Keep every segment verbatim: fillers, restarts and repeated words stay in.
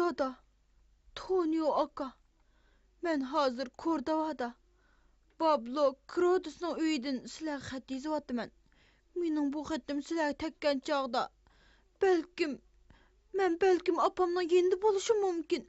دادا، تونيو ئاكا، مەن ھازىر كورداۋادا، بابلو كرودسنىڭ ئۆيىدىن سىلەرگە خەت يېزىۋاتىمەن. مېنىڭ بۇ خېتىم سىلەرگە تەگكەن چاغدا، بەلكىم، مەن بەلكىم ئاپامنىڭ يېنىدا بولۇشۇم مۇمكىن.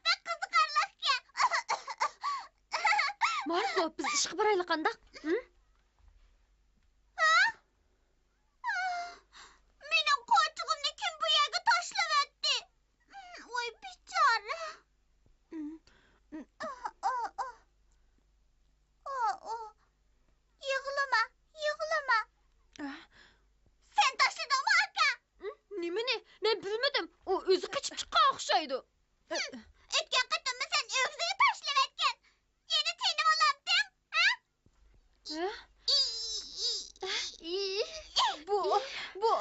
بەك قىزىقارلىقكەن. ماركو، بىز ئىشقا بارايلى قانداق؟ ھە؟ مېنىڭ قونچىقىمنى كىم بۇ يەرگە تاشلىۋەتتى؟ ۋاي بىچارە. يىغلىما، يىغلىما. سەن تاشلىدىڭمۇ، ئاكا؟ نېمىنى؟ مەن بىلمىدىم. ئۇ ئۆزى قېچىپ چىققان ئوخشايدۇ. ئۆتكەن قېتىممۇ سەن ئۆگزىگە تاشلىۋەتكەن. يەنە تىنىۋالامتىڭ، ھە؟ ھە؟ ئى، ئى، ئى. ئى، بۇ، بۇ،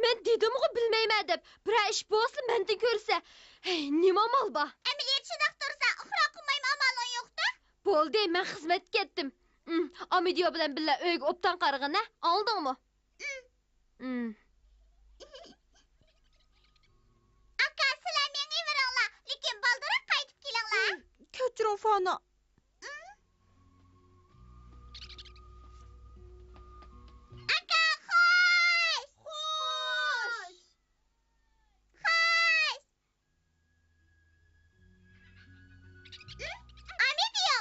مەن دېدىمغۇ بىلمەيمەن دەپ. بىرەر ئىش بولسا مەندىن كۆرسە. ھەي، نېمە ئامال بار؟ ئەمەلىيەت شۇنداق تۇرسا، ئۇخلاپ قالمايمۇ ئامالىڭ يوقتا؟ بولدى، مەن خىزمەتكە كەتتىم. ئىم، ئامىدىيو بىلەن بىللە ئۆيگە ئوبدان قارىغىن، ھە؟ ئاڭلىدىڭمۇ؟ ئىم. ئاكا، سىلەر مېڭىۋېرىڭلار، لېكىن بالدۇرراق قايتىپ كېلىڭلار. كەچۈرۈڭ، فانا. ئاكا، خوش! خوش! خوش! ئامىدىيو!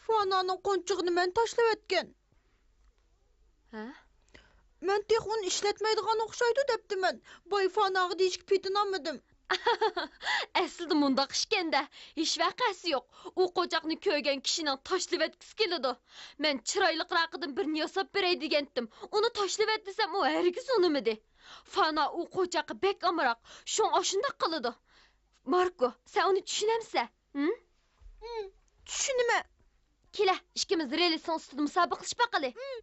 فانانىڭ قونچىقىنى مەن تاشلىۋەتكەن. ھە؟ مەن تېخى ئۇنى ئىشلەتمەيدىغان ئوخشايدۇ دەپتىمەن. باي فاناغا دېيىشكە پېتىنالمىدىم. ئەسلىدە مۇنداق ئىكەن-دە، ھېچ ۋەقەسى يوق. ئۇ قوچاقنى كۆرگەن كىشىنىڭ تاشلىۋەتكۈسى كېلىدۇ. مەن چىرايلىقراقىدىن بىرنى ياساپ بېرەي دېگەنتىم. ئۇنى تاشلىۋەت دېسەم، ئۇ ھەرگىز ئۇنىمىدى. فانا ئۇ قوچاققا بەك ئامراق، شۇڭا ئاشۇنداق قىلىدۇ. ماركو، سەن ئۇنى چۈشىنەمسەن؟ ھىم؟ ھىم، چۈشىنىمەن. كېلە، ئىككىمىز رېلىسنىڭ ئۈستىدە مۇسابىقىلىشىپ باقىلى. ھىم.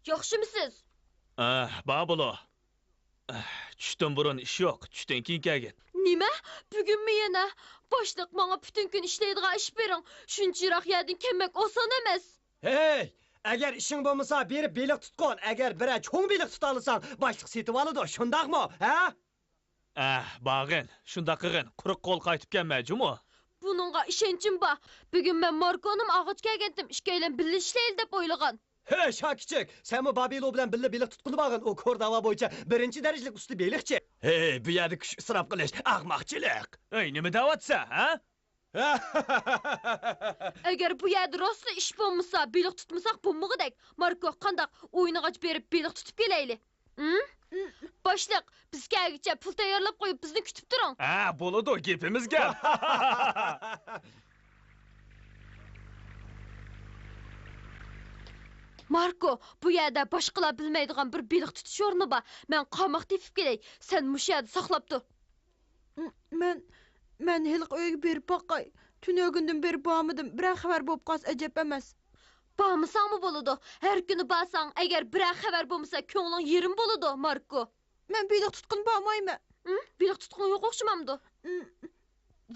ياخشىمۇسىز؟ ئەھ، بار بولۇ. ئەھ، چۈشتىن بۇرۇن ئىش يوق، چۈشتىن كېيىن كەلگىن. نېمە؟ بۈگۈنمۇ يەنە؟ باشلىق، ماڭا پۈتۈن كۈن ئىشلەيدىغان ئىش بېرىڭ. شۇنچە يىراق يەردىن كەلمەك ئاسان ئەمەس. ھەي، ئەگەر ئىشىڭ بولمىسا، بېرىپ بېلىق تۇتقىن. ئەگەر بىرەر چوڭ بېلىق تۇتالىساڭ، باشلىق سېتىۋالىدۇ، شۇنداقمۇ؟ ھە؟ ئەھ، بارغىن، شۇنداق قىلغىن، قۇرۇق قول قايتىپ كەلمە جۇمۇ. بۇنىڭغا ئىشەنچىم بار. بۈگۈن مەن ماركونىمۇ ئالغىلى كەلگەنتىم، ئىككىيلەن بىللە ئىشلەيلى دەپ ئويلىغان. ھەي، شاكىچىك، سەنمۇ بابىلو بىلەن بىللە بېلىق تۇتقىلى بارغىن، ئۇ كورداۋا بويىچە بىرىنچى دەرىجىلىك ئۇستا بېلىقچى. ھەي، بۇ يەردە كۈچ ئىسراپ قىلىش ئەخمەقچىلىك. ئەي، نېمە دەۋاتىسەن، ھە؟ ئەگەر بۇ يەردە راستلا ئىش بولمىسا، بېلىق تۇتمىساق بولمىغۇدەك. ماركو، قانداق، ئوينىغاچ بېرىپ بېلىق تۇتۇپ كېلەيلى؟ ھىم؟ باشلىق، بىز كەلگۈچە پۇل تەييارلاپ قويۇپ، بىزنى كۈتۈپ تۇرۇڭ. ھە، بولىدۇ، گېپىمىز گەپ. ماركو، بۇ يەردە باشقىلار بىلمەيدىغان بىر بېلىق تۇتۇش ئورنى بار. مەن قارماق تېپىپ كېلەي، سەن مۇشۇ يەردە ساقلاپ تۇر. مەن، مەن ھېلىقى ئۆيگە بېرىپ باقاي. تۈنۈگۈندىن بېرى بارمىدىم. بىرەر خەۋەر بولۇپ قالسا ئەجەب ئەمەس. بارمىساڭمۇ بولىدۇ. ھەر كۈنى بارساڭ، ئەگەر بىرەر خەۋەر بولمىسا، كۆڭلۈڭ يېرىم بولىدۇ، ماركو. مەن بېلىق تۇتقىلى بارمايمەن. ھىم؟ بېلىق تۇتقۇڭ يوق ئوخشىمامدۇ؟ ھىم.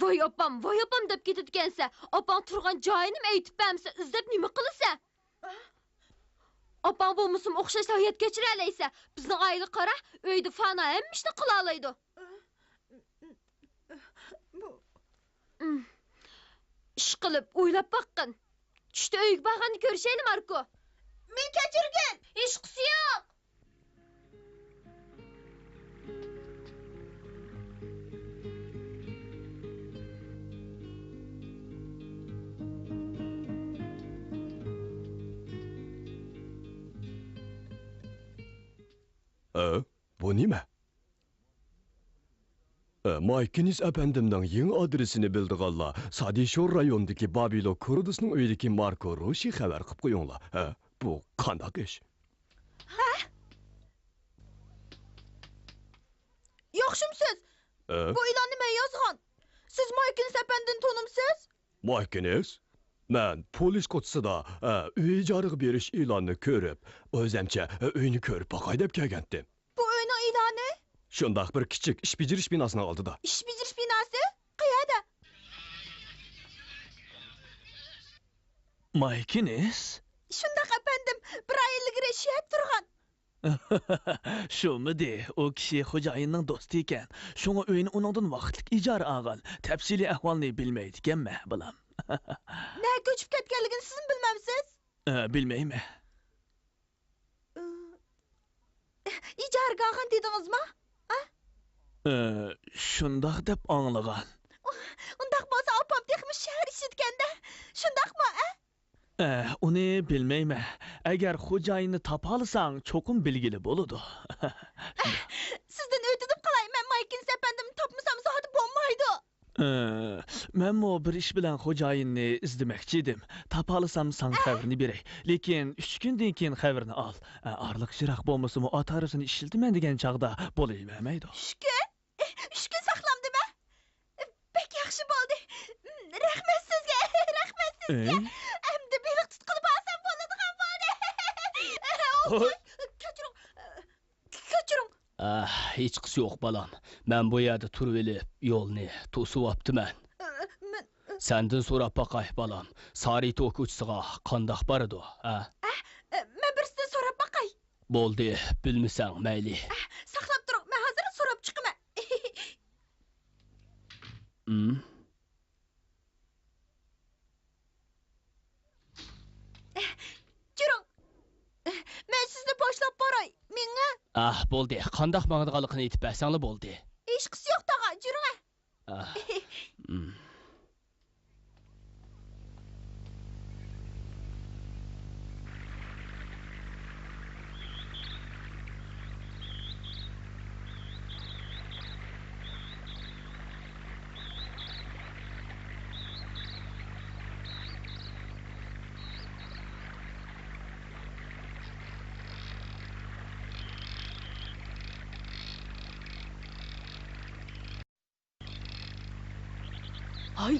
ۋاي ئاپام، ۋاي ئاپام دەپ كېتىدىكەنسەن. ئاپاڭ تۇرغان جايىنىمۇ ئېيتىپ بەرمىسە، ئىزدەپ نېمە قىلىسەن؟ ئاپاڭ بولمىسىمۇ ئوخشاشلا ھايات كەچۈرەلەيسەن. بىزنىڭ ئائىلىگە قارا، ئۆيدە فانا ھەممە ئىشنى قىلالايدۇ. بۇ ئىشقىلىپ ئويلاپ باققىن. چۈشتە ئۆيگە بارغاندا كۆرۈشەيلى، ماركو. مېنى كەچۈرگىن. ھېچقىسى يوق. ئە، بۇ نېمە؟ ئە، مايكىنىس ئەپەندىمنىڭ يېڭى ئادرېسىنى بىلىدىغانلار سادىشور رايونىدىكى بابىلو كۇرۇدىسنىڭ ئۆيىدىكى ماركو روشى خەۋەر قىپ قويۇڭلار. ئە، بۇ قانداق ئىش؟ ھە؟ ياخشىمۇسىز؟ ئە؟ بۇ ئېلاننى مەن يازغان. سىز مايكىنىس ئەپەندىنى تونۇمسىز؟ مايكىنىس؟ مەن پولىس كوچىسىدا، ئە، ئۆي ئىجارىغا بېرىش ئېلانىنى كۆرۈپ، ئۆزەمچە، ئە، ئۆينى كۆرۈپ باقاي دەپ كەلگەنتىم. بۇ ئۆينىڭ ئېلانى؟ شۇنداق بىر كىچىك ئىش بېجىرىش بىناسىنىڭ ئالدىدا. ئىش بېجىرىش بىناسى؟ قەيەردە؟ مايكىنىس؟ شۇنداق، ئەپەندىم. بىر ئاي ئىلگىرى شۇ يەردە تۇرغان. شۇمىدى، ئۇ كىشى خوجايىننىڭ دوستى ئىكەن. شۇڭا ئۆينى ئۇنىڭدىن ۋاقىتلىق ئىجارە ئالغان. تەپسىلىي ئەھۋالنى بىلمەيدىكەنمەن، بالام. نەگە كۆچۈپ كەتكەنلىكىنى سىزمۇ بىلمەمسىز؟ ئە، بىلمەيمەن. ئىجارىگە ئالغان دېدىڭىزما؟ ئە؟ ئە، شۇنداق دەپ ئاڭلىغان. ئۇنداق بولسا ئاپام تېخىمۇ شەھەر ئىچىدىكەن-دە. شۇنداقمۇ، ئە؟ ئە، ئۇنى بىلمەيمەن. ئەگەر خوجايىننى تاپالىساڭ، چوقۇم بىلگىلى بولىدۇ. سىزدىن ئۆتۈنۈپ قالاي، مەن مايكىنس ئەپەندىمنى تاپمىسام زادى بولمايدۇ. ئە، مەنمۇ بىر ئىش بىلەن خوجايىننى ئىزدىمەكچى ئىدىم. تاپالىسام ساڭا خەۋىرىنى بېرەي. لېكىن ئۈچ كۈندىن كېيىن خەۋىرىنى ئال. ئە، ئارىلىق يىراق بولمىسىمۇ، ئات ھارۋىسىنى ئىشلىتىمەن دېگەن چاغدا بولۇۋەرمەيدۇ. ئۈچ كۈن؟ ئۈچ كۈن ساقلامدىمەن. بەك ياخشى بولدى. رەھمەت سىزگە، رەھمەت سىزگە. ئەي؟ ئەمدى بېلىق تۇتقىلى بارسام بولىدىغان بولدى. ھوي. كەچۈرۈڭ، كەچۈرۈڭ. ئاھ، ھېچقىسى يوق، بالام. مەن بۇ يەردە تۇرۇۋېلىپ، يولنى توسۇۋاپتىمەن. مەن سەندىن سوراپ باقاي، بالام. سارىتو كوچىسىغا قانداق بارىدۇ، ھە؟ ئە، مەن بىرسىدىن سوراپ باقاي. بولدى، بىلمىسەڭ مەيلى. ئە، ساقلاپ تۇرۇڭ، مەن ھازىر سوراپ چىقىمەن. ئىم؟ ئە، جۈرۈڭ. ئە، مەن سىزنى باشلاپ باراي، مېڭە. ئاھ، بولدى، قانداق ماڭىدىغانلىقىنى ئېيتىپ بەرسەڭلا بولدى. ھېچقىسى يوق، تاغا، جۈرۈڭە. ئاھ. ئىم. ھاي.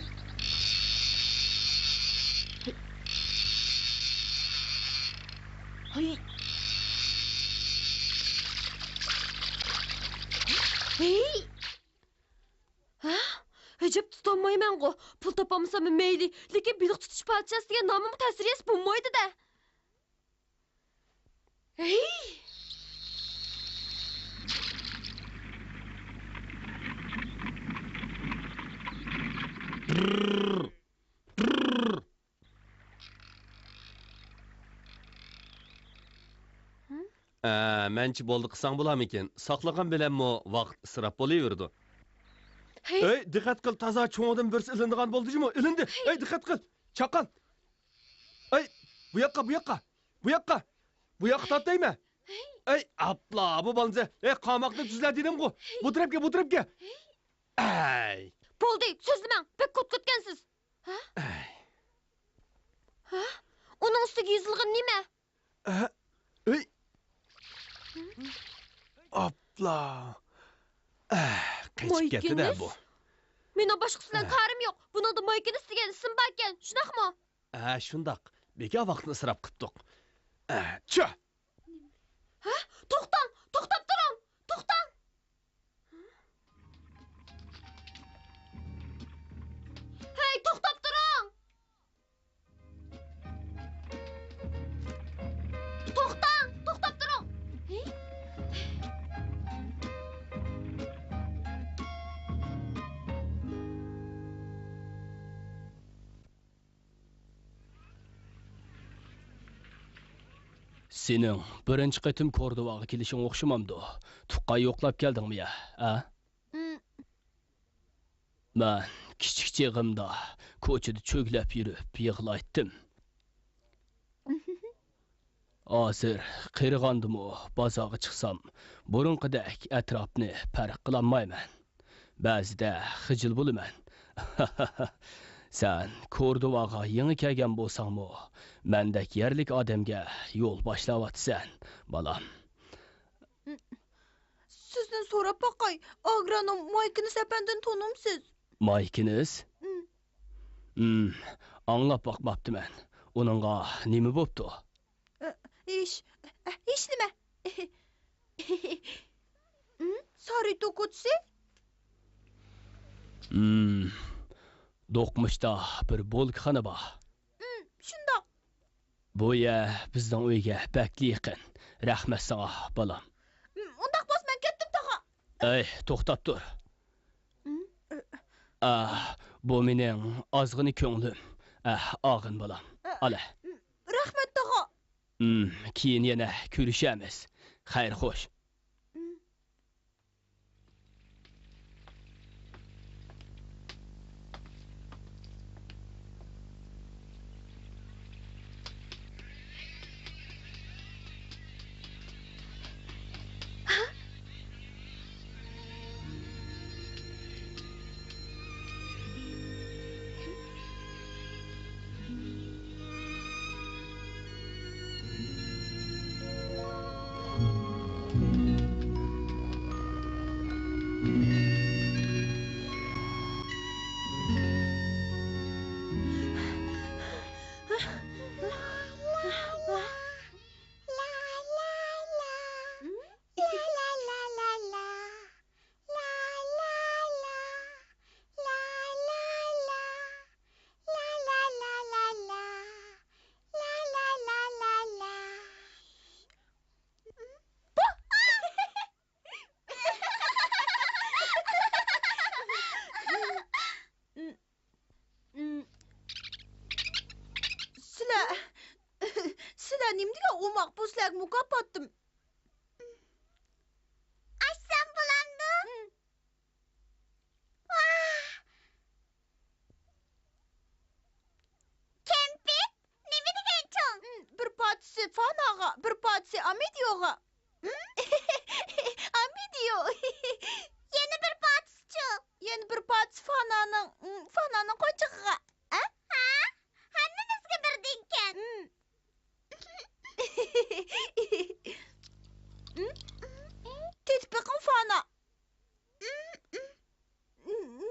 ھاي. ھەي. ھە؟ ئەجەب تۇتالمايمەنغۇ. پۇل تاپالمىساممۇ مەيلى، لېكىن بېلىق تۇتۇش پادىشاسى دېگەن نامىمغا تەسىر يەتسە بولمايدۇ-دە. ھەي! ئە، مەنچە بولدى قىلساڭ بولارمىكىن؟ ساقلىغان بىلەنمۇ ۋاقىت ئىسراپ بولۇۋېرىدۇ. ھەي! ئەي، دىققەت قىل، تازا چوڭىدىن بىرسى ئىلىنىدىغان بولدى جۇمۇ، ئىلىندى. ھەي! ئەي، دىققەت قىل، چاققان. ئەي، بۇ ياققا، بۇ ياققا، بۇ ياققا، بۇ ياققا تارت دەيمەن. ئەي، ئاپلا، بۇ بالىنى. ئەي، قاماقنى تۈزلە دېدىمغۇ. بۇ تەرەپكە، بۇ تەرەپكە. ئەي. بولدى، سۆزلىمەڭ، بەك كوت-كوتكەنسىز. ھە؟ ئەي. ھە؟ ئۇنىڭ ئۈستىگە يېزىلغىنى نېمە؟ ئە، ئۆي. ئاپلا. ئە، قېچىپ كەتتى-دە بۇ. مايكىنىس؟ مېنىڭ باشقىسى بىلەن ئە. كارىم يوق. بۇنىڭدا مايكىنىس دېگەن ئىسىم باركەن، شۇنداقمۇ؟ ئە، شۇنداق. بىكار ۋاقىتنى ئىسراپ قىپتۇق. ئە، چۈ! ھە؟ توختاڭ! توختاپ تۇرۇڭ! توختاڭ! ھەي، توختاپ تۇرۇڭ! توختاڭ! توختاپ تۇرۇڭ! ھېي! سېنىڭ بىرىنچى قېتىم كوردوۋاغا كېلىشىڭ ئوخشىمامدۇ؟ تۇغقان يوقلاپ كەلدىڭمۇ يا، ھە؟ ئىم. مەن كىچىك چېغىمدا كوچىدا چۆگىلەپ يۈرۈپ يىغلايتتىم. ھازىر قېرىغاندىمۇ بازارغا چىقسام، بۇرۇنقىدەك ئەتراپنى پەرق قىلالمايمەن. بەزىدە خىجىل بولىمەن. سەن كوردوۋاغا يېڭى كەلگەن بولساڭمۇ، مەندەك يەرلىك ئادەمگە يول باشلاۋاتىسەن، بالام. سىزدىن سوراپ باقاي، ئاگرونوم مايكىنىس ئەپەندىنى تونۇمسىز؟ مايكىنىس؟ ئىم. ئىم، ئاڭلاپ باقماپتىمەن. ئۇنىڭغا نېمە بوپتۇ؟ ئە، ھېچ، ئە، ھېچنېمە. ئىم، سارىتو كوچىسى؟ ئىم، دوقمۇشتا بىر بولكىخانا بار. ئىم، شۇنداق. بۇ يەر بىزنىڭ ئۆيگە بەكلا يېقىن. رەھمەت ساڭا، بالام. ئىم، ئۇنداق بولسا مەن كەتتىم، تاغا. ئەي، توختاپ تۇر. ئىم، ئە، ئا، بۇ مېنىڭ ئازغىنە كۆڭلۈم. ئە، ئاغىن بالام. ئە، ئالە. ئىم، رەھمەت، تاغا. ئىم، كېيىن يەنە كۆرۈشەرمىز. خەير، خوش. سىلەر، سىلەر نېمە دېگەن ئوماق، بۇ سىلەرگە مۇكاپاتتىم. ئاچسام بولامدۇ؟ ۋاھ! كەمپۈت؟ نېمە دېگەن چوڭ؟ بىر پارچىسى فاناغا، بىر پارچىسى ئامېدىيوغا. ئامېدىيو. يەنە بىر پارچىسىچۇ؟ يەنە بىر پارچىسى فانانىڭ، فانانىڭ قونچىقىغا. ھە؟ ھە؟ ھەممىمىزگە بىردىنكەن. تېتىپ بېقىڭ، فانا.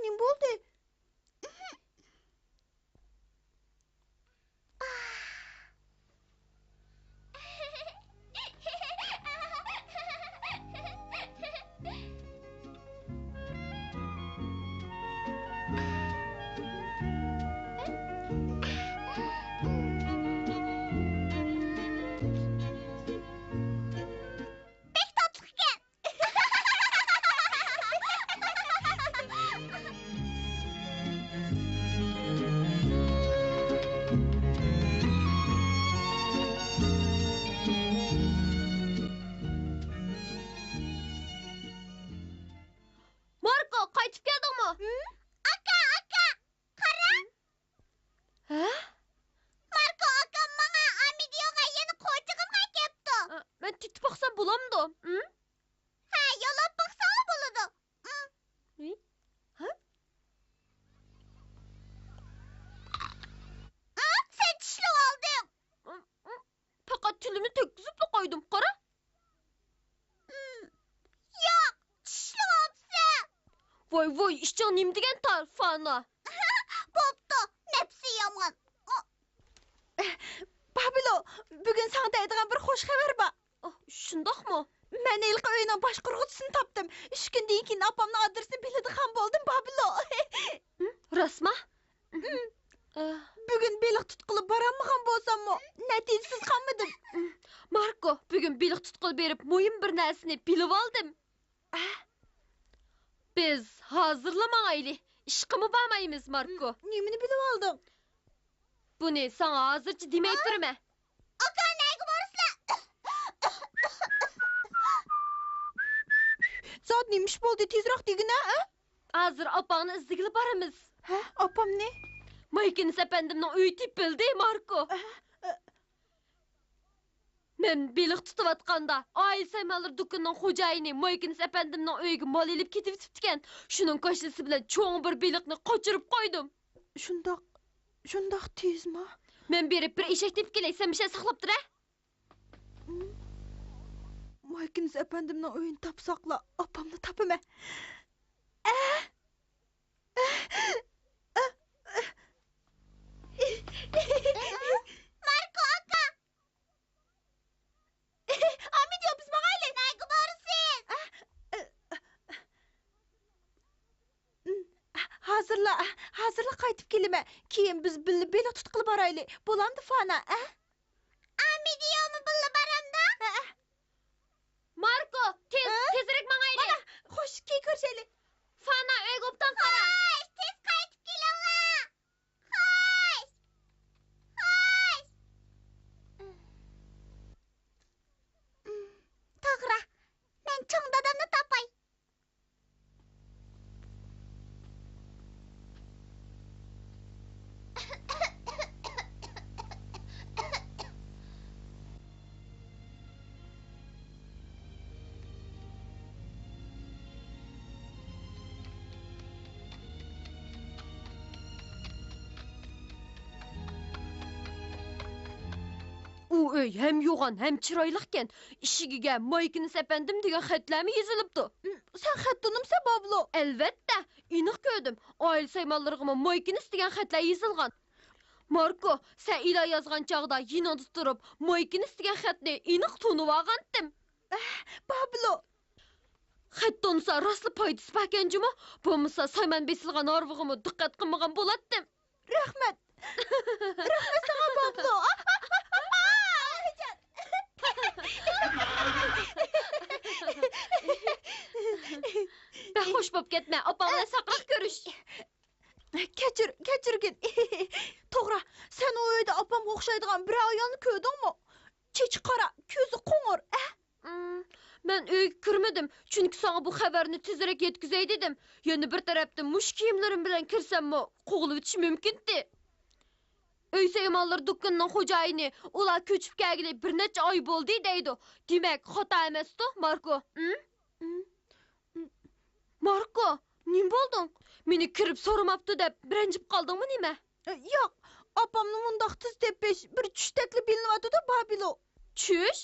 نېمە بولدى؟ بەك تاتلىق ئىكەن. ماركو، قايتىپ كەلدىڭمۇ؟ ھىم؟ ئاكا، ئاكا، قارا! ھە؟ ماركو ئاكام ماڭا ئامېدىيوغا يەنە قونچىقىمغا كەپتۇ. ئە، مەن تېتىپ باقسام بولامدۇ؟ ھىم؟ ھە، يالاپ باقساڭلا بولىدۇ. ھىم. ھە؟ ھە؟ سەن چىشلىۋالدىڭ. پەقەت تىلىمنى تەگكۈزۈپلا قويدۇم، قارا. ياق، چىشلىۋاپسەن. ۋاي، ۋاي، ئىچىڭ نېمە دېگەن تار، فانا. بوپتۇ، نەپسى يامان. بابىلو، بۈگۈن ساڭا دەيدىغان بىر خوش خەۋەر بار. ئاھ، شۇنداقمۇ؟ مەن ھېلىقى ئۆينىڭ باشقۇرغۇچىسىنى تاپتىم. ئۈچ كۈندىن كېيىن ئاپامنىڭ ئادرېسىنى بىلىدىغان بولدۇم، بابىلو. ھىم، راستما؟ ھىم. ئاھ. بۈگۈن بېلىق تۇتقىلى بارالمىغان بولساممۇ، نەتىجىسىز قالمىدىم. ھىم. ماركو، بۈگۈن بېلىق تۇتقىلى بېرىپ، مۇھىم بىر نەرسىنى بىلىۋالدىم. ئە؟ بىز ھازىرلا ماڭايلى. ئىشقىمۇ بارمايمىز، ماركو. نېمىنى بىلىۋالدىڭ؟ بۇنى ساڭا ھازىرچە دېمەي تۇرىمەن. ئاكا، نەگە بارىسىلەر؟ زادى نېمە ئىش بولدى؟ تېزراق دېگىنە، ھە؟ ھازىر ئاپاڭنى ئىزدىگىلى بارىمىز. ھە؟ ئاپامنى؟ مايكىنىس ئەپەندىمنىڭ ئۆيى تېپىلدى، ماركو. ھە؟ مەن بېلىق تۇتۇۋاتقاندا، ئائىلە سايمانلىرى دۇكىنىنىڭ خوجايىنى مايكىنىس ئەپەندىمنىڭ ئۆيىگە مال ئېلىپ كېتىۋېتىپتىكەن. شۇنىڭ كاشىلىسى بىلەن چوڭ بىر بېلىقنى قاچۇرۇپ قويدۇم. شۇنداق، شۇنداق تېزما؟ مەن بېرىپ بىر ئېشەك تېپىپ كېلەي، سەن بىر شەي ساقلاپ تۇر، ھە؟ مايكىنس ئەپەندىمنىڭ ئۆيىنى تاپساقلا، ئاپامنى تاپىمەن. ئە؟ ماركو ئاكا! ئامىدىيو، بىز ماڭايلى! نەگە بارىسىز؟ ھازىرلا، ھازىرلا قايتىپ كېلىمەن. كېيىن بىز بىللە بېلىق تۇتقىلى بارايلى. بولامدۇ، فانا، ھە؟ ئامىدىيومۇ بىللە بارامدۇ؟ ھە، ھە. ماركو، تېز، ھە؟ تېزرەك ماڭايلى. مانا، خوش، كېيىن كۆرۈشەيلى. فانا، ئۆيگە ئوبدان قارا. خوش، تېز قايتىپ كېلىڭلار. خوش. خوش. توغرا، مەن چوڭ دادامنى تاپاي. ئۇ ئۆي ھەم يوغان، ھەم چىرايلىقكەن. ئىشىكىگە مايكىنس ئەپەندىم دېگەن خەتلەرمۇ يېزىلىپتۇ. م، سەن خەت تونۇمسەن، بابلو؟ ئەلۋەتتە، ئېنىق كۆردۈم. ئائىلە سايمانلىرىغىمۇ مايكىنس دېگەن خەتلەر يېزىلغان. ماركو، سەن ئېلان يازغان چاغدا يېنىڭدا تۇرۇپ، مايكىنس دېگەن خەتنى ئېنىق تونۇۋالغانتىم. ئەھ، بابلو! خەت تونۇسا راستلا پايدىسى باركەن جۇمۇ، بولمىسا سايمان بېسىلغان ھارۋىغىمۇ دىققەت قىلمىغان بولاتتىم. رەھمەت. رەھمەت ساڭا، بابلو. بەك خوش بوپ كەتمە، ئاپاڭ بىلەن ساقراق كۆرۈش. كەچۈر، كەچۈرگىن. توغرا، سەن ئۇ ئۆيدە ئاپامغا ئوخشايدىغان بىرەر ئايالنى كۆردۈڭمۇ؟ چېچى قارا، كۆزى قوڭۇر، ئە؟ ئىم، مەن ئۆيگە كىرمىدىم، چۈنكى ساڭا بۇ خەۋەرنى تېزرەك يەتكۈزەي دېدىم. يەنە بىر تەرەپتىن، مۇشۇ كىيىملىرىم بىلەن كىرسەممۇ، قوغلىۋېتىشى مۇمكىنتى. ئۆي سايمانلىرى دۇكىنىنىڭ خوجايىنى، ئۇلار كۆچۈپ كەلگىلى بىر نەچچە ئاي بولدى دەيدۇ. دېمەك، خاتا ئەمەستۇ، ماركو؟ ئىم؟ ئىم؟ ماركو، نېمە بولدۇڭ؟ مېنى كىرىپ سورىماپتۇ دەپ رەنجىپ قالدىڭمۇ نېمە؟ ياق، ئاپامنى مۇنداق تېز تېپىش بىر چۈشتەكلا بىلىنىۋاتىدۇ، بابلو. چۈش؟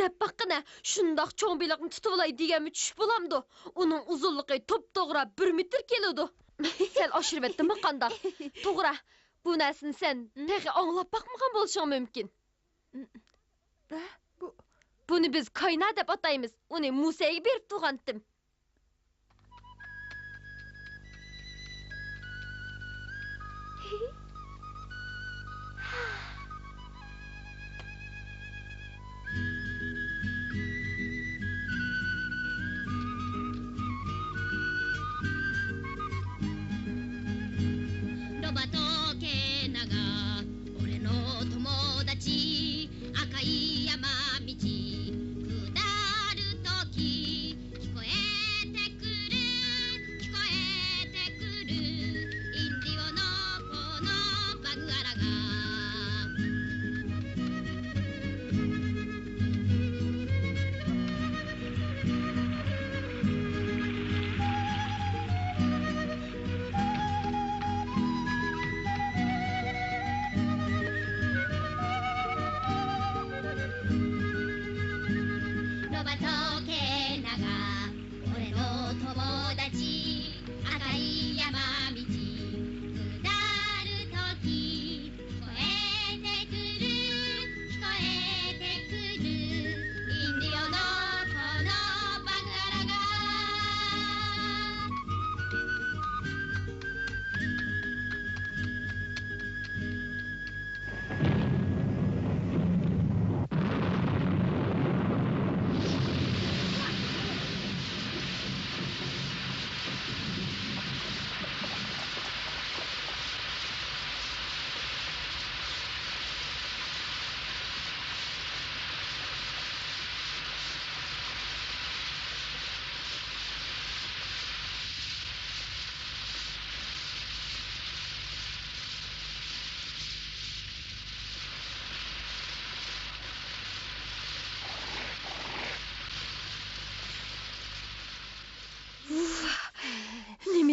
دەپ باققىنە، شۇنداق چوڭ بېلىقنى تۇتۇۋالاي دېگەنمۇ چۈش بولامدۇ؟ ئۇنىڭ ئۇزۇنلۇقى توپتوغرا بىر مېتىر كېلىدۇ. سەل ئاشۇرۇۋەتتىممۇ قانداق؟ توغرا، بۇ نەرسىنى سەن تېخى ئاڭلاپ باقمىغان بولۇشۇڭ مۇمكىن. ھە؟ بۇ بۇنى بىز كاينا دەپ ئاتايمىز. ئۇنى مۇسەيگە بېرىپ تۇغانتىم.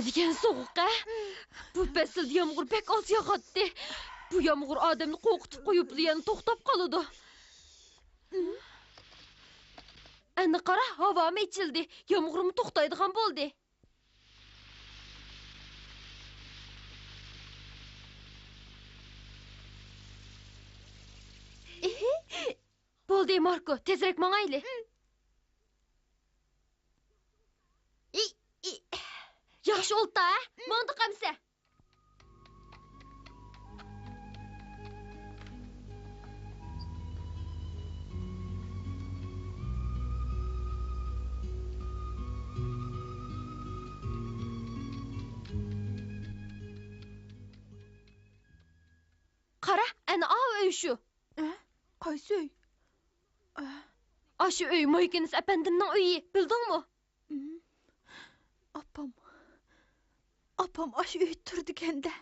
دېگەن سوغۇق-ھە! بۇ پەسىلدە يامغۇر بەك ئاز ياغاتتى. بۇ يامغۇر ئادەمنى قورقۇتۇپ قويۇپلا يەنە توختاپ قالىدۇ. ئەنە قارا، ھاۋامۇ ئېچىلدى، يامغۇرمۇ توختايدىغان بولدى. بولدى، ماركو، تېزرەك ماڭايلى. ياخشى ئولتۇر، ھە؟ ماڭدۇق ئەمسە. قارا، ئەنە ئاۋۇ ئۆي شۇ. ئە؟ قايسى ئۆي؟ ئە؟ ئاشۇ ئۆي مايكىنىس ئەپەندىمنىڭ ئۆيى، بىلدىڭمۇ؟ ئاپام، ئاپام ئاشۇ ئۆيدە تۇرىدىكەن-دە.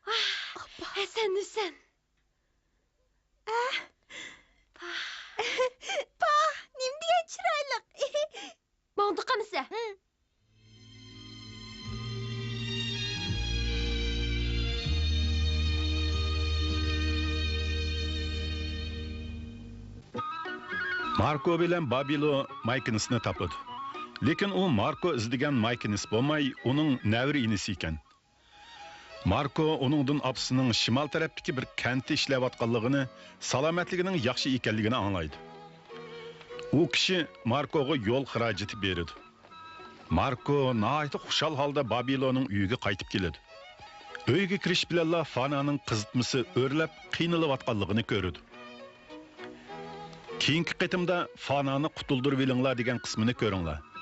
ئاھ، ئاپا. ھەسەن، ھۈسەن. ئە؟ پاھ، نېمە دېگەن چىرايلىق. ماڭدۇق ئەمسە. ماركو بىلەن بابىلو مايكىنىسنى تاپىدۇ. لېكىن ئۇ ماركو ئىزدىگەن مايكىنىس بولماي، ئۇنىڭ نەۋرە ئىنىسى ئىكەن. ماركو ئۇنىڭدىن ئاپىسىنىڭ شىمال تەرەپتىكى بىر كەنتتە ئىشلەۋاتقانلىقىنى، سالامەتلىكىنىڭ ياخشى ئىكەنلىكىنى ئاڭلايدۇ. ئۇ كىشى ماركوغا يول خىراجىتى بېرىدۇ. ماركو ناھايىتى خۇشال ھالدا بابىلونىڭ ئۆيىگە قايتىپ كېلىدۇ. ئۆيگە كىرىش بىلەنلا فانانىڭ قىزىتمىسى ئۆرلەپ، قىينىلىۋاتقانلىقىنى كۆرىدۇ. كېيىنكى قېتىمدا فانانى قۇتۇلدۇرۇۋېلىڭلار دېگەن قىسمىنى كۆرۈڭلار.